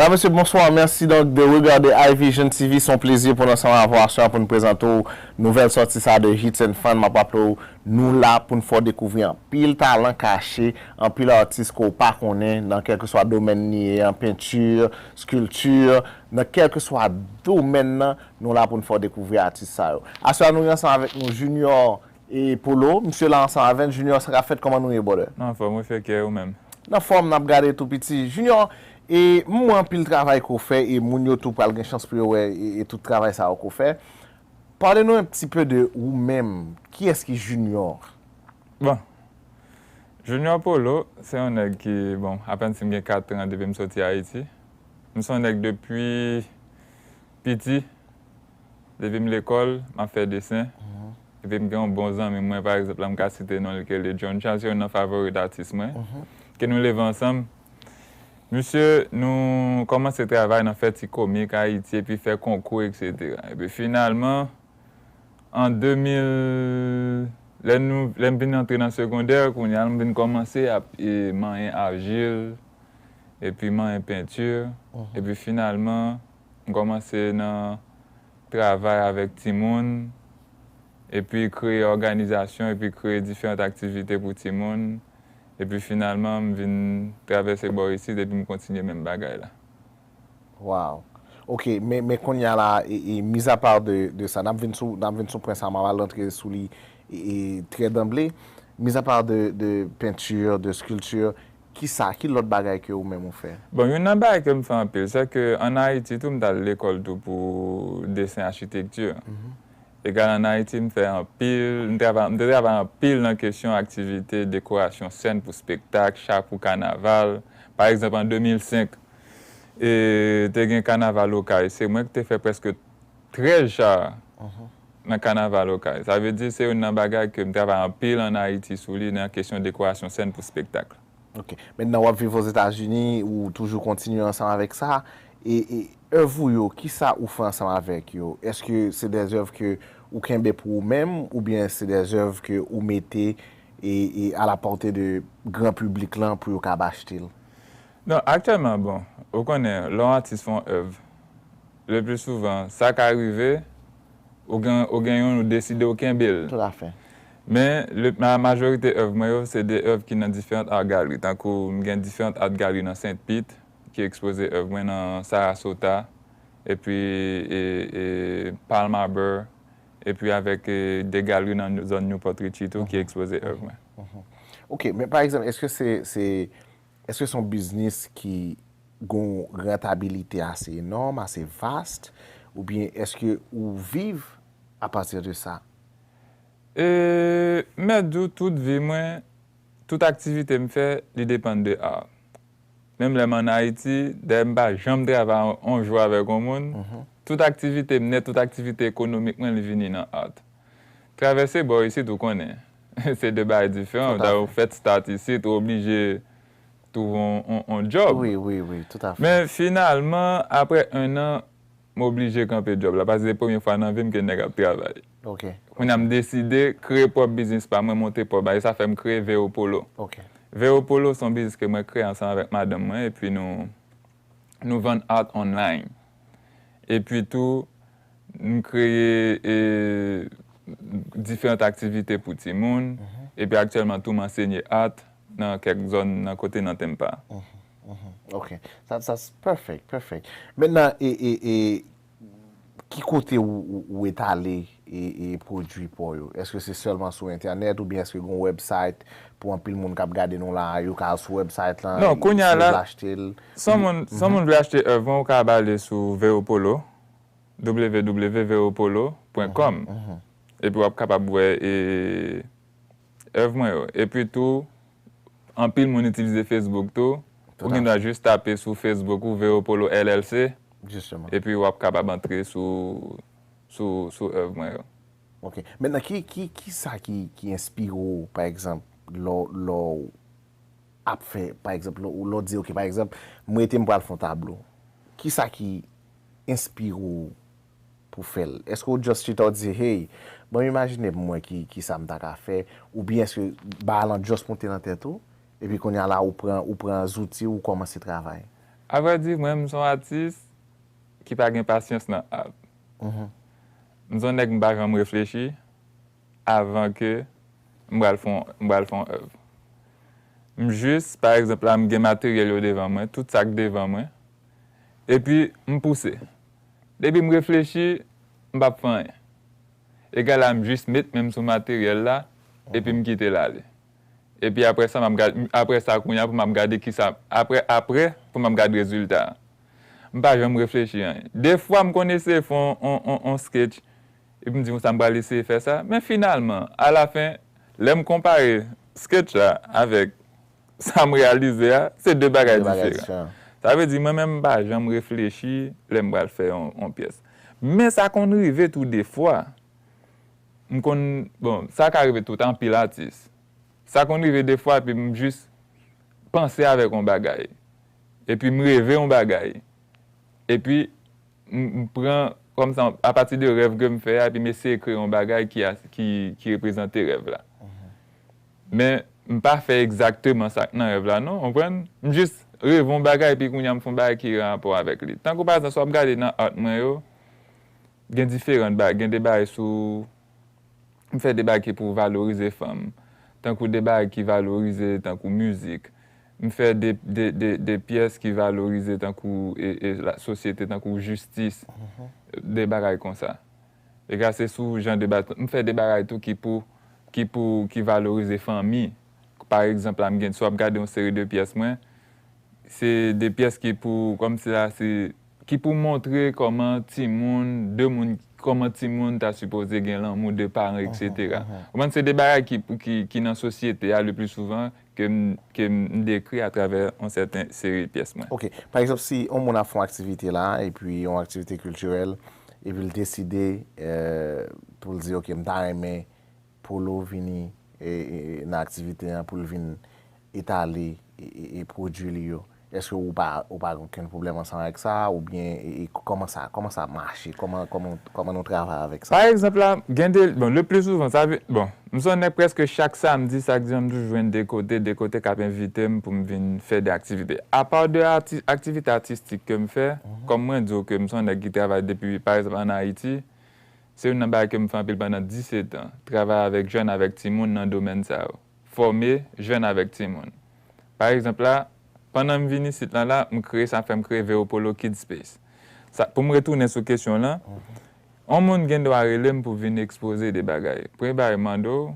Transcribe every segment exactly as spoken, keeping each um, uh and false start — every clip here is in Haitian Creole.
Mesye, bonswa. Mèsi donk de regade iVision T V. Se yon plezi pou n ansanm avè w aswè a pou n prezante w nouvèl sòti sa de Hits and Fun. M ap raple w, nou la pou n fè w dekouvri anpil talan kache, anpil atis ke w pa konnen nan kèlkeswa domèn li ye an, penti, skilti, nan kèlkeswa domèn nan, nou la pou n fè w dekouvri atis sa yo. Aswè a nou gen ansanm avèk nou Junior e Polo. Misye la ansanm avè n. Junior, sa k ap fèt, kòman nou ye, brother? Nan fòm, wi, Fekè, ou menm? Nan fòm, n ap gade tou piti. Junior, e m wè anpil travay ke w fè, e moun yo tou pral gen chans pou yo wè, e, e tout travay sa yo ke w fè. Pale nou un petit peu de ou menm. Kiyès ki Junior? Bon, Junior Polo, se yon nèg ki, bon, apèn si m gen kat an depi m soti Ayiti. M se yon nèg depi piti, depi m lekòl, m ap fè desen. Epi m gen yon bon zanmi mwen, pa egzanp, la m ka site non l, ke li John Charles, se youn nan favorit atis mwen, ke nou leve ansanm. Misye, nou kòmanse travay nan fè ti komik Ayiti, epi fè konkou, etsetera. Epi finalman, an de mil, lè nou, lè m vin antre nan segondè, kounye a, m vin kòmanse ap, e, manyen ajil, epi manyen penti. Epi finalman, m kòmanse nan travay avèk timoun, epi kreye òganizasyon, epi kreye diferan aktivite pou timoun. Epi finalman, m vin travèse bò isit, epi m kontinye menm bagay la. Wow. Ok, men, men kounye a la, e, e, mizapa de, de sa, n ap vin sou, n ap vin sou pwen sa, m ap al antre sou li, e, e, trè danble. Mizapa de, de penti, de skilti, kisa, ki lòt bagay ke ou menm ou fè? Bon, youn nan bagay ke m fè anpil, se ke ann Ayiti tou, m t al lekòl tou pou desen achitekti. Egal ann Ayiti, m fè anpil, m travay, m te travay anpil nan kesyon aktivite, dekorasyon sèn pou spektak, cha pou kanaval. Pa egzanp, an de mil senk, e, te gen kanaval Okay. Se mwen ki te fè prèske trèz cha nan kanaval Okay. Sa vle di, se youn nan bagay ke m travay anpil ann Ayiti sou li, nan kesyon dekorasyon sèn pou spektak. Ok. Mentnan w ap viv Ozetazini, ou toujou kontinye ansanm avèk sa. E, e èv ou yo, kisa ou fè ansanm avèk yo? Èske se de zèv ke ou kenbe pou ou menm, oubyen se de zèv ke ou mete e, e à la portée de gran piblik lan pou yo kab achte l? Non, aktyèlman, bon, ou konnen, lè yon atis fè yon èv, le pli souvan, sa ka rive, ou gen, ou gen youn, ou deside ou kenbe l. Tout à fait. Men, le, la majorite èv mwen yo, se de èv ki nan diferan art gallery. Tankou, m gen diferan art gallery nan Sent Pit, ki ekspoze èv mwen nan Sarasota, epi, e, e, Palm Harbor, epi avèk, e, de galri nan zòn Newport Richie tou, ki ekspoze èv mwen. Ok, men pa egzanp, èske se, se, èske se yon biznis ki gen yon rantabilite ase enòm, ase vast, oubyen èske ou viv apati de sa? E, mèt di w, tout vi mwen, tout aktivite m fè, li depann de art. Menm lè m ann Ayiti, dayè m pa janm travay on, on jou avèk on moun, tout aktivite m nèt, tout aktivite ekonomik mwen, li vini nan art. Travèse bò isit, ou konnen, se de bagay diferan. Tout à fait. Dayè ou fèt start isit, ou oblije twouve on, on, on djòb. Wi, wi, wi, tout à fait. Men finalman, aprè en an, m oblije kanpe djòb la, paske se premye fwa nan vi m ke nèg ap travay. Ok. Kounye a m deside kreye pwòp biznis pa mwen, monte pwòp bagay, sa fè m kreye Veo Polo. Ok. Veo Polo se yon biznis ke mwen kreye ansanm avèk madanm mwen, epi nou, nou vann art online. Epi tou, m kreye, e, diferan aktivite pou timoun, epi aktyèlman tou m ansenye art nan kèk zòn nan kote nan Tampa. Ok. That, that's perfect, perfect. Mentnan, e, e, e, ki kote ou, ou, ou etale e, e pwodui pa w yo? Èske se sèlman sou entènèt oubyen èske gen yon website pou anpil moun k ap gade nou la, yo ka al sou website lan, non, kounye a la, si yo vle achte l? Si yon moun, si yon moun vle achte èv mwen, ou ka ale sou Veo Polo, w w w veo polo pwen kòm. Epi w ap kapab wè, e, èv mwen yo. Epi tou, anpil moun itilize Facebook tou. Ou gen dwa jis tape sou Facebook ou Veo Polo L L C. Justement. Epi w ap kapab antre sou, sou, sou èv mwen yo. Ok. Mentnan, ki, ki, ki sa ki, ki enspire w, pa egzanp, lè, lè w ap fè, pa egzanp, lè, lè w di, ok, pa egzanp, m rete, m pral fè yon tablo. Ki sa ki enspire w pou fè l? Èske w just chita w di, hey, ban m imajine pou m wè ki, ki sa m ta ka fè? Oubyen èske bagay lan just monte nan tèt ou? Epi kounye a la, ou pran, ou pran zouti, ou kòmanse travay? Avrèdi, mwen, m se yon atis ki pa gen pasyans nan art. M se yon nèg m pa janm reflechi avan ke m pral fè yon, m pral fè yon èv. M jis, pa egzanp la, m gen materyèl yo devan mwen, tout sa k devan mwen, epi m pouse. Depi m reflechi, m p ap fè anyen. Egal a m jis met men m sou materyèl la, epi m kite l ale. Epi apre sa, m ap gad, apre sa, kounye a, pou m ap gade kisa, apre, apre, pou m ap gad rezilta a. M pa janm reflechi anyen. Defwa, m konn eseye fè on, on, on, on sketch, epi m di konsa, m pral eseye fè sa. Men finalman, alafen, lè m konpare sketch la avèk sa m reyalize a, se de bagay diferan. Sa vle di, mwen menm, m pa janm reflechi lè m pral fè on, on pyès. Men sa konn rive tou defwa. M konn, bon, sa ka rive tout anpil atis. Sa konn rive defwa, epi m jis panse avèk yon bagay. Epi m reve yon bagay. Epi m, m pran, kòmsa, apati de rèv ke m fè a, epi m eseye kreye yon bagay ki, a- ki, ki reprezante rèv la. Men, m pa fè egzakteman sa k nan rèv la, non, konprann? M jis reve yon bagay, epi kounye a m fè yon bagay ki gen rapò avèk li. Tankou, pa egzanp, si w ap gade nan art mwen yo, gen diferan bagay, gen de bagay sou, m fè de bagay ki pou valorize fanm, tankou de bagay ki valorize, tankou mizik. M fè de, de, de, de pyès ki valorize, tankou, e, e, la sosyete, tankou jistis, de bagay konsa. Egal se sou jan de bagay, m fè de bagay tou ki pou, ki pou, ki valorize fanmi. Pa egzanp la, m gen, si w ap gade yon seri de pyès mwen, se de pyès ki pou, kòmsi la, se, ki pou montre kòman timoun, de moun, kòman timoun ta sipoze gen lanmou de paran, etsetera. Konprann, se de bagay ki, ki, ki nan sosyete a le pli souvan ke m, ke m dekri atravè yon sèten seri pyès mwen. Ok, pa egzanp, si yon moun ap fè yon aktivite la, epi yon aktivite kiltirèl, epi l deside, euh, pou l di, ok, m ta renmen Polo vini, e, e, e, nan aktivite an pou l vin etale, e, e, e pwodui li yo. Èske ou pa, ou pa gen okenn pwoblèm ansanm avèk sa, oubyen, e, e, kòman sa, kòman sa mache, kòman, kòman, kòman nou travay avèk sa? Pa egzanp la, gen de, bon, le pli souvan, sa vle, bon, m se yon nèg prèske chak samdi, sak dimanch, m toujou jwenn de kote, de kote k ap envite m pou m vin fè de aktivite. Apa de ati-, aktivite atistik ke m fè, kòm mwen di w ke m se yon nèg ki travay depi, pa egzanp, ann Ayiti, se youn nan bagay ke m fè anpil pandan disèt an, travay avèk jèn, avèk timoun nan domèn sa yo. Fòme jèn avèk timoun. Pa egzanp la, pandan m vin isit lan la, m kreye, sa fè m kreye Veopolo Kids Space. Sa, pou m retounen sou kesyon lan, yon moun gen dwa rele m pou vin ekspoze de bagay. Premye bagay, m mande w,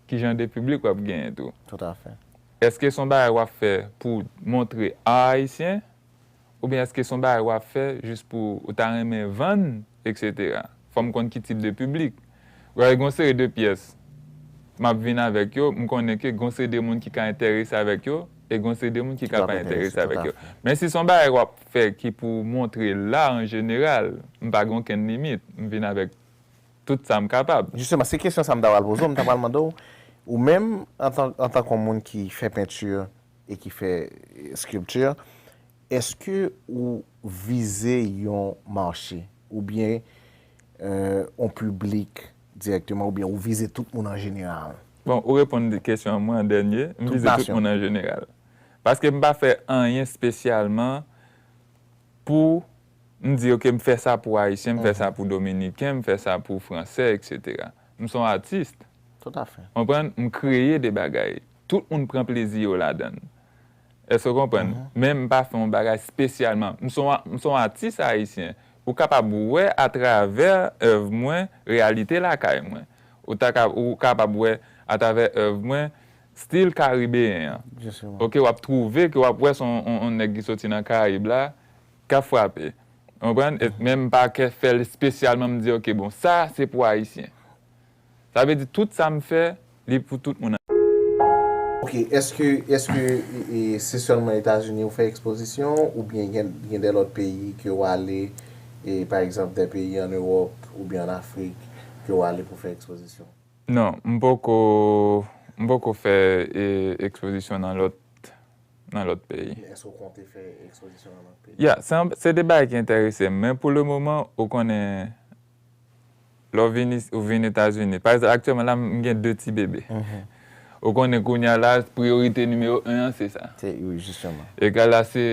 ki jan de piblik w ap genyen tou? Tout à fait. Èske se yon bagay w ap fè pou montre a ayisyen? Oubyen èske se yon bagay w ap fè jis pou ou ta renmen vann, etsetera? Fò m konn ki tip de piblik. Gen yon seri de pyès m ap vin avèk yo, m konnen ke gen yon seri de moun ki ka enterese avèk yo, e gen yon seri de moun ki ka pa enterese avèk yo. Men si se yon bagay w ap fè ki pou montre la an jeneral, m pa gen okenn limit, m vin avèk tout sa m kapab. Jisteman, se kesyon sa m ta pral poze w, m ta pral mande w, ou menm, antan, antanke yon moun ki fè penti e ki fè, e, skilpti, èske ou vize yon mache, oubyen, euh, yon piblik dirèkteman, oubyen ou vize tout moun an jeneral? Bon, ou reponn kesyon mwen an dènye, m vize tout moun an jeneral. Paske m pa fè anyen espesyalman pou m di, ok, m fè sa pou Ayisyen, m fè sa pou Dominiken, m fè sa pou Fransè, etsetera. M se yon atis. Tout à fait. Konprann? M kreye de bagay. Tout moun pran plezi yo ladan l. Èske w konprann? Men m pa fè yon bagay espesyalman. M se yon, m se yon atis ayisyen. Ou kapab wè atravè èv mwen, reyalite lakay mwen. Ou ta ka, ou kapab wè atravè èv mwen, stil karibeyen an. Jisteman. Ok, w ap twouve ke w ap wè se yon, yon, yon nèg ki soti nan Karayib la, k ap frape. Ou konprann? E menm m pa ka fè l espesyalman, m di, ok, bon, sa se pou Ayisyen. Sa vle di tout sa m fè, li pou tout moun. Ok, èske, èske, e, e, se sèlman Etazini ou fè ekspozisyon, oubyen gen, gen de lòt peyi ke w ale, e, pa egzanp, de peyi ann Ewòp oubyen ann Afrik ke w ale pou fè ekspozisyon? Non, m poko, m poko fè, e, ekspozisyon nan lòt, nan lòt peyi. Men èske w konte fè ekspozisyon nan lòt peyi? Ya, se yon, se de bagay ki enterese m, men pou le moman, ou konnen, lè w vin is-, ou vin Etazini. Pa egzanp, aktyèlman la, m gen de ti bebe. Mhm. Ou konnen kounye a la, priyorite nimewo en an, se sa. Se, wi, jisteman. Egal a, se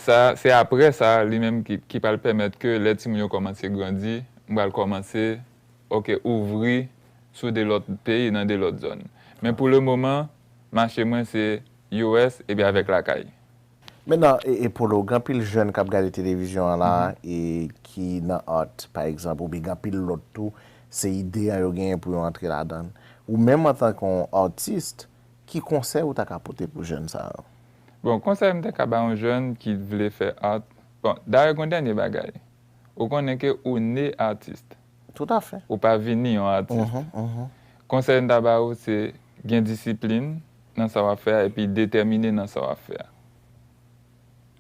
sa, se apre sa, li menm ki, ki pral pèmèt ke lè timoun yo kòmanse grandi, m pral kòmanse, oke, ouvri sou de lòt peyi, nan de lòt zòn. Men pou le moman, mache mwen se U S epi avèk lakay. Mentnan, e, e Polo, gen anpil jèn k ap gade televizyon an la, e ki nan art, pa egzanp, oubyen gen anpil lòt tou, se ide an yo genyen pou yo antre ladan l. Ou menm, antanke yon atis, ki konsèy ou ta ka pote pou jèn sa yo? Bon, konsèy m ta ka ba yon jèn ki vle fè art, bon, dayè, gen yon dènye bagay. Ou konnen ke ou ne atis. Toutafè. Ou pa vini yon atis. Mhm, mhm. Konsèy m ta ba ou, se gen disiplin nan sa w ap fè a, epi detèmine nan sa w ap fè a.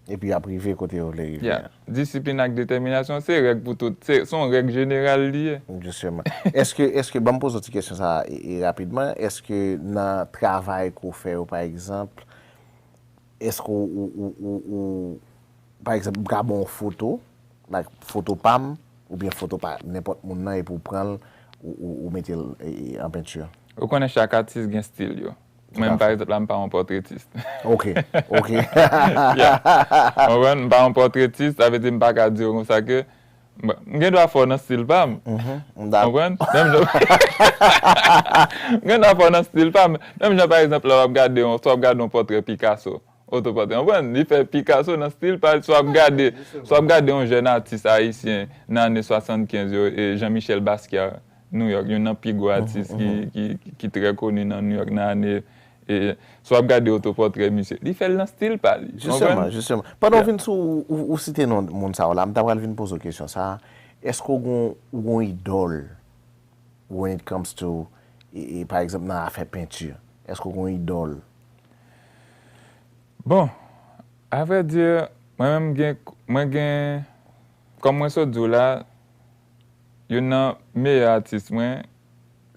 Epi y ap rive kote yo vle rive a. Disiplin ak detèminasyon, se règ pou tout, se, se yon règ jeneral li ye. Jisteman. Èske, èske, ban m poze w ti kesyon sa a, e, e rapidman, èske nan travay ke w fè yo, pa egzanp, èske w, ou, ou, ou, ou, pa egzanp, m ka ba w yon foto, like, foto pa m, oubyen foto pa nenpòt moun nan, epi w pran l, ou, ou, ou mete l, e, e, an penti? Ou konnen chak atis gen stil yo. Mwen, pa egzanp, la, m pa yon pòtretis. Ok, ok. Yeah. Ou konprann? M pa yon pòtretis, sa vle di m pa ka di w konsa ke, m, m gen dwa fò nan stil pa m. Mhm, m dakò. Ou konprann? Menm jan, m gen dwa fò nan stil pa m. Menm jan, pa egzanp, lè w ap gade yon, si w ap gade yon pòtrè Picasso, otopòtrè. Ou konprann? Li fè Picasso nan stil pa l. Si w ap gade, si w ap gade yon jèn atis ayisyen nan ane swasannkenz yo, e Jean-Michel Basquiat, New York, youn nan pi gwo atis ki, ki, ki trè koni nan New York nan ane, e, si w ap gade otopòtrè misye, li fè l nan stil pa li. Ou konprann? Jisteman, jisteman. Pandan w vin sou, ou, ou site non moun sa yo la, m ta pral vin poze w kesyon sa a. Èske w gon, ou gon idòl when it comes to, e, e, pa egzanp, nan afè penti? Èske w gon idòl? Bon, a vrè di, mwen menm gen, mwen gen, kòm mwen sot di w la, youn nan meyè atis mwen,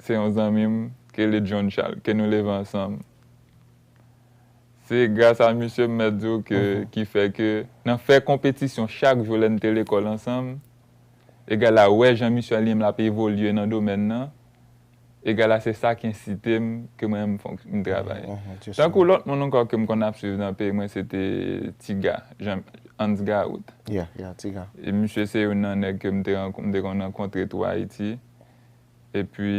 se yon zanmi m, ki rele John Charles, ke nou leve ansanm. Se gras a misye, m mèt di w ke, ki fè ke nan fè konpetisyon chak jou lè n te lekòl ansanm, egal a wè jan misye li menm l ap evolye nan domèn nan, egal a se sa k ensite m ke mwen menm m fon-, m travay. Mhm, mhm, se sa. Tankou lòt moun ankò ke m konn ap swiv nan peyi mwen, se te Tiga, Jean, Hans Garout. Yeah, yeah, Tiga. E misye se youn nan nèg ke m te rank-, m te konn rankontre tou Ayiti. Epi,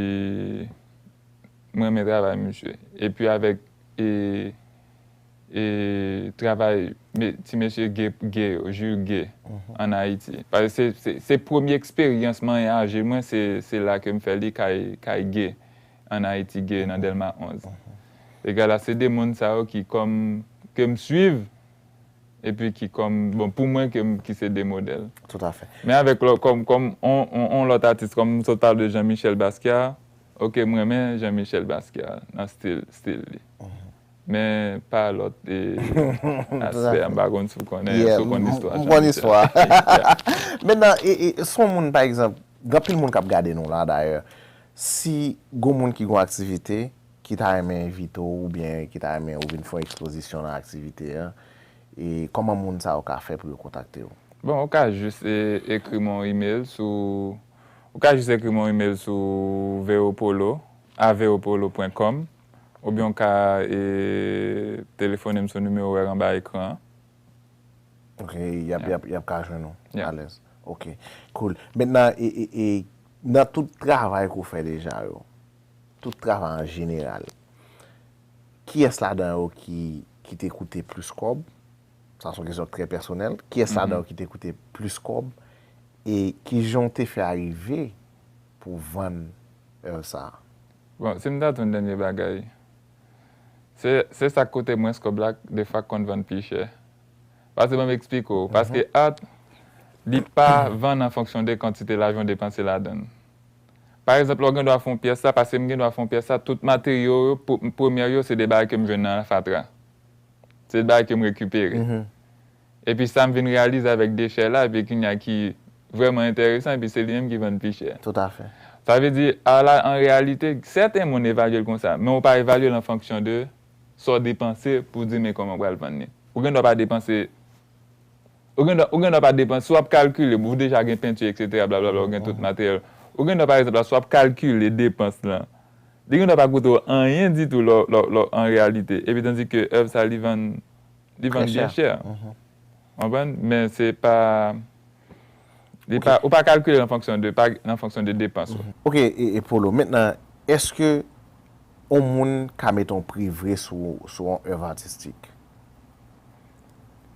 mwen renmen travay misye. Epi avèk, e, e, travay me-, ti mesye Gay, Gay yo, Jules Gay, ann Ayiti. Paske se, se, se premye eksperyans manyen aje mwen, se, se la ke m fè li kay, kay Gay, ann Ayiti, Gay, nan Dèlma onz. Egal a se de moun sa yo ki kòm, ke m swiv, epi ki kòm, bon, pou mwen, ke m, ki se de modèl. Toutafè. Men avèk lò, kòm, kòm on, on, on lòt atis, kòm m sot pale de Jean-Michel Basquiat, oke, m renmen Jean-Michel Basquiat nan stil, stil li. Men pa lòt, e, aspè a, m pa konn si w konnen, si w konn istwa Jean-Michel. Yeah, m, m konn istwa. Mentnan, e, e, si yon moun, pa egzanp, gen anpil moun k ap gade nou la, dayè, si gon moun ki gon aktivite, ki ta renmen envite w oubyen ki ta renmen ou vin fè yon ekspozisyon nan aktivite an, e kòman moun sa yo ka fè pou yo kontakte w? Bon, ou ka jis, e, ekri m yon imèl sou, ou ka jis ekri m yon imèl sou veopolo, a veopolo pwen kòm, oubyen ou ka, e, telefone m sou nimewo w wè anba ekran an. Ok, y ap, y ap, y ap ka jwenn ou alèz. Ok, cool. Mentnan, e, e, e, nan tout travay ke w fè deja yo, tout travay an jeneral, kiyès ladan yo ki, ki te koute plis kòb? Sa se yon kesyon trè pèsonèl. Kiyès ladan yo ki te koute plis kòb? E kijan w te fè arive pou w vann èv sa a? Bon, si m ta di w yon dènye bagay, se, se sa k koute mwens kòb la, defwa k konn vann pi chè. Paske ban m eksplike w, paske art, li pa vann an fonksyon de kantite lajan w depanse ladan l. Pa egzanp, lè w gen dwa fè yon pyès la, paske m gen dwa fè yon pyès la, tout materyo yo, pou, premyè yo, se de bagay ke m jwenn nan fatra. Se de bagay ke m rekipere. Epi sa m vin reyalize avèk dechè la, epi kounye a ki vrèman enteresan, epi se li menm ki vann pi chè. Toutafè. Sa vle di, a la, an reyalite, sèten moun evalye l konsa, men w pa evalye l an fonksyon de sa w depanse pou di men kòman w pral vann li. Ou gen dwa pa depanse, ou gen dwa, ou gen dwa pa depanse, si w ap kalkile, ou deja gen penti, etsetera, blablabla, ou gen tout materyèl. Ou gen dwa, pa egzanp, la, si w ap kalkile depans lan, Li gendwa pa koute w anyen ditou lò, lò, lò, an reyalite. Epi tandike èv sa li vann, li vann byen chè. Konprann? Men se pa, li pa, ou pa kalkile l an fonksyon de, pa, an fonksyon de depans ou. Ok, e, e Polo, mentnan, èske yon moun ka mete yon pri vre sou, sou yon èv atistik?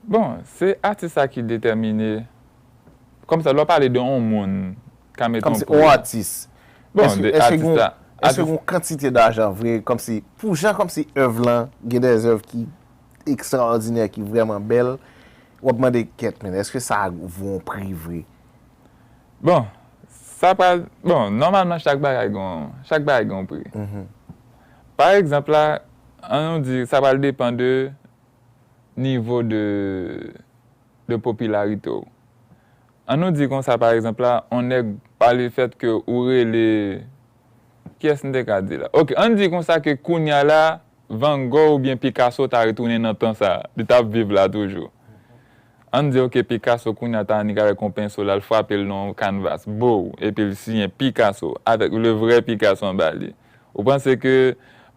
Bon, se atis la ki detèmine. Kòmsa, lè w pale de yon moun ka mete yon pri. Kòmsi yon atis. Bon, de atis la. Èske gen yon kantite dajan vre, kòmsi, pou jan kòmsi èv lan, gen de èv ki ekstraòdinè, ki vrèman bèl, w ap mande kèt, men èske sa vo yon pri vre? Bon, sa pral, bon, nòmalman chak bagay gen, chak bagay gen yon pri. Pa egzanp la, ann nou di, sa pral depann de nivo de, de popilarite w. Ann nou di konsa, pa egzanp la, yon nèg pa lefètke ou rele, kiyès m te ka di la? Ok, ann di konsa ke kounya la, Van Gogh oubyen Picasso ta retounen nan tan sa, li t ap viv la toujou. Ann di, ok, Picasso kounya ta annik avèk yon penso la, l frape l nan yon kanvas, bow, epi l siyen Picasso, avèk le vrai Picasso anba li. Ou panse ke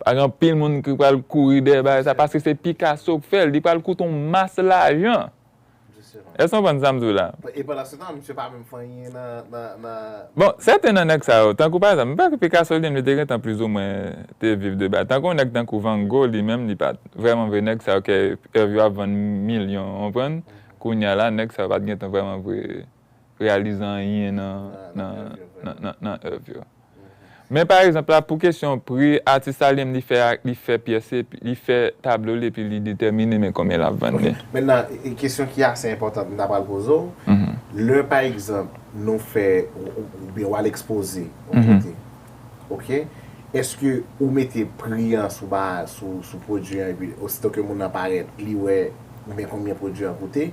pa gen anpil moun ki pral kouri dèyè bagay sa, paske se Picasso k fè l, li pral koute yon mas lajan. Èske w konprann sa m di w la? E pandan se tan, misye pa menm fè anyen nan, nan, nan. Bon, sèten nan nèg sa yo, tankou pa egzanp, m pa ke Picasso li menm, li te gentan plizoumwen te viv de bagay. Tankou yon nèg tankou Van Gogh, li menm, li pa t vrèman vre nèg sa yo ke èv yo ap vann milyon, w konprann? Kounya la, nèg sa yo pa t gentan vrèman vre reyalize anyen nan, nan, nan, nan, nan èv yo. Men pa egzanp la, pou kesyon pri, atis la li menm li fè, li fè pyès, li fè tablo li epi li detèmine men konbyen l ap vann li. Mentnan, e kesyon ki ase enpòtan m ta pral poze w, lè pa egzanp nou fè, oubyen w al ekspoze yon kote, ok, èske ou mete pri an sou ba, sou, sou pwodui an epi osito ke moun nan parèt, li wè men konbyen pwodui an koute,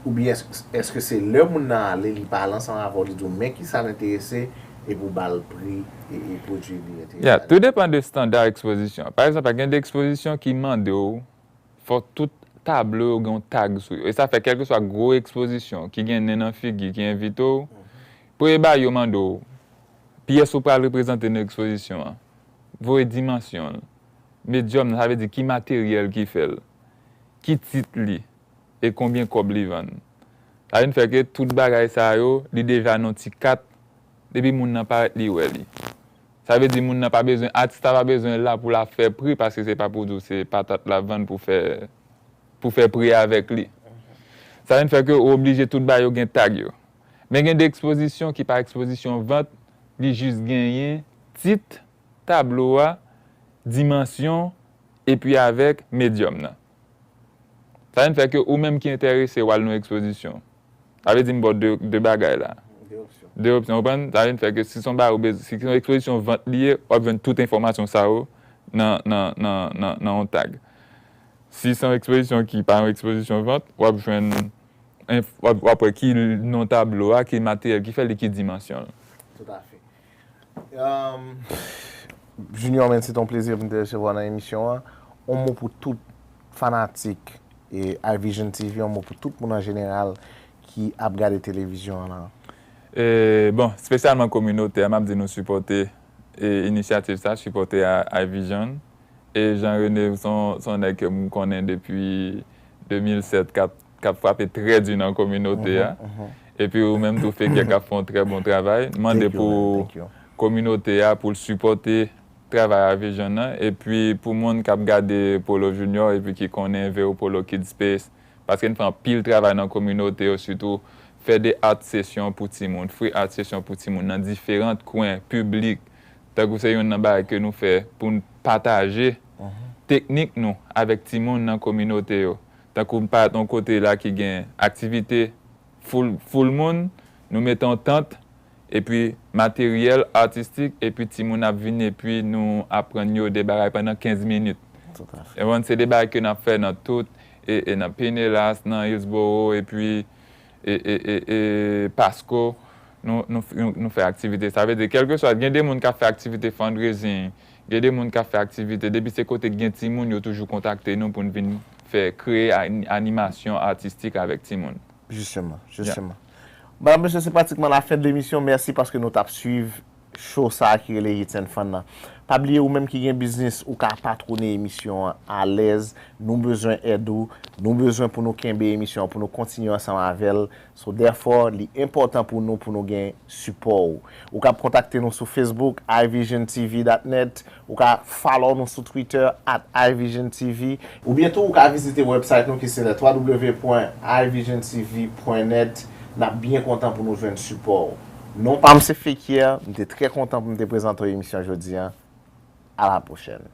oubyen èske, èske se lè moun nan ale, li pale ansanm avè w, li di w men kisa l enterese, epi w ba l pri e, e pwodui li enterese. Ya, tou depann de estanda ekspozisyon an. Pa egzanp, gen de ekspozisyon ki mande w fò tout tablo yo gen yon tag sou yo. E sa fè kèlkeswa gwo ekspozisyon ki gen nen nan figi ki envite w, premye bagay yo mande w, pyès ou pral reprezante nan ekspozisyon an, voye dimansyon l, medyòm nan, sa vle di ki materyèl ki fè l, ki tit li, e konbyen kòb li vann. Sa vin fè ke tout bagay sa yo, li deja nan ti kat, depi moun nan parèt li wè li. Sa vle di moun nan pa bezwen, atis la pa bezwen la pou l ap fè pri, paske se pa pou di w se patat l ap vann pou fè, pou fè pri avèk li. Sa vin fè ke ou oblije tout bagay yo gen tag yo. Men gen de ekspozisyon ki pa ekspozisyon vant, li jis genyen tit tablo a, dimansyon, epi avèk medyòm nan. Sa vin fè ke ou menm ki enterese w al nan yon ekspozisyon. Sa vle di m ba w de, de bagay la. De opsyon. De opsyon, w konprann? Sa vin fè ke si se yon bagay ou bezwen, si se yon ekspozisyon vant li ye, w ap jwenn tout enfòmasyon sa yo nan, nan, nan, nan, nan yon tag. Si se yon ekspozisyon ki pa yon ekspozisyon vant, w ap jwenn, enf-, w ap, w ap wè ki non tablo a, ki materyèl ki fè li, ki dimansyon l. Toutafè. Ahn, Junior, men se te yon plezi pou m te resevwa w nan emisyon an. Yon mo pou tout fanatik e iVision T V, yon mo pou tout moun an jeneral ki ap gade televizyon an lan. E, bon, espesyalman kominote a, m ap di nou sipòte, e, inisyativ sa, sipòte a, iVision. E Jean René, se yon, se yon nèg ke m konnen depi de mil sèt k ap, k ap frape trè di nan kominote a. Epi ou menm tou, Fekyè, k ap fè yon trè bon travay. M mande pou kominote a, pou l sipòte travay iVision nan. Epi pou moun k ap gade Polo Junior, epi ki konnen Vero Polo Kids Space, paske n fè anpil travay nan kominote yo, sitou fè de art session pou timoun, free art session pou timoun nan diferan kwen piblik. Tankou se youn nan bagay ke nou fè pou n pataje teknik nou avèk timoun nan kominote yo. Tankou m parèt yon kote la ki gen aktivite full, full moun, nou mete yon tant, epi materyèl atistik, epi timoun ap vin, epi nou aprann yo de bagay pandan kenz minit. Toutafè. E bon, se de bagay ke n ap fè nan tout, e, e nan Pinellas, nan Hillsborough, epi e, e, e, e Pasco, nou, nou, nou, nou fè aktivite. Sa vle di, kèlkeswa, gen de moun k ap fè aktivite fundraising, gen de moun k ap fè aktivite, depi se kote k gen timoun, yo toujou kontakte nou pou n vin fè, kreye a-, animasyon atistik avèk timoun. Jisteman, jisteman. Madanm, mesye, se pratikman lafen de lemisyon. Mèsi paske nou t ap swiv show sa a ki rele Hits and Fun nan. Pa bliye, ou menm ki gen biznis, ou ka patwone emisyon an alèz. Nou bezwen èd ou. Nou bezwen pou nou kenbe emisyon an, pou nou kontinye ansanm avè l. So, therefore, li enpòtan pou nou, pou nou gen sipò ou. Ou ka kontakte nou sou Facebook, ivision T V dot net. Ou ka follow nou sou Twitter, at ivision T V. Oubyen tou, ou ka vizite website nou ki se le twa w w w pwen ivision T V pwen net. N ap byen kontan pou nou jwenn sipò ou. Non pa m se Fekir, m te trè kontan pou m te prezante w emisyon jodi a. A la pwochèn.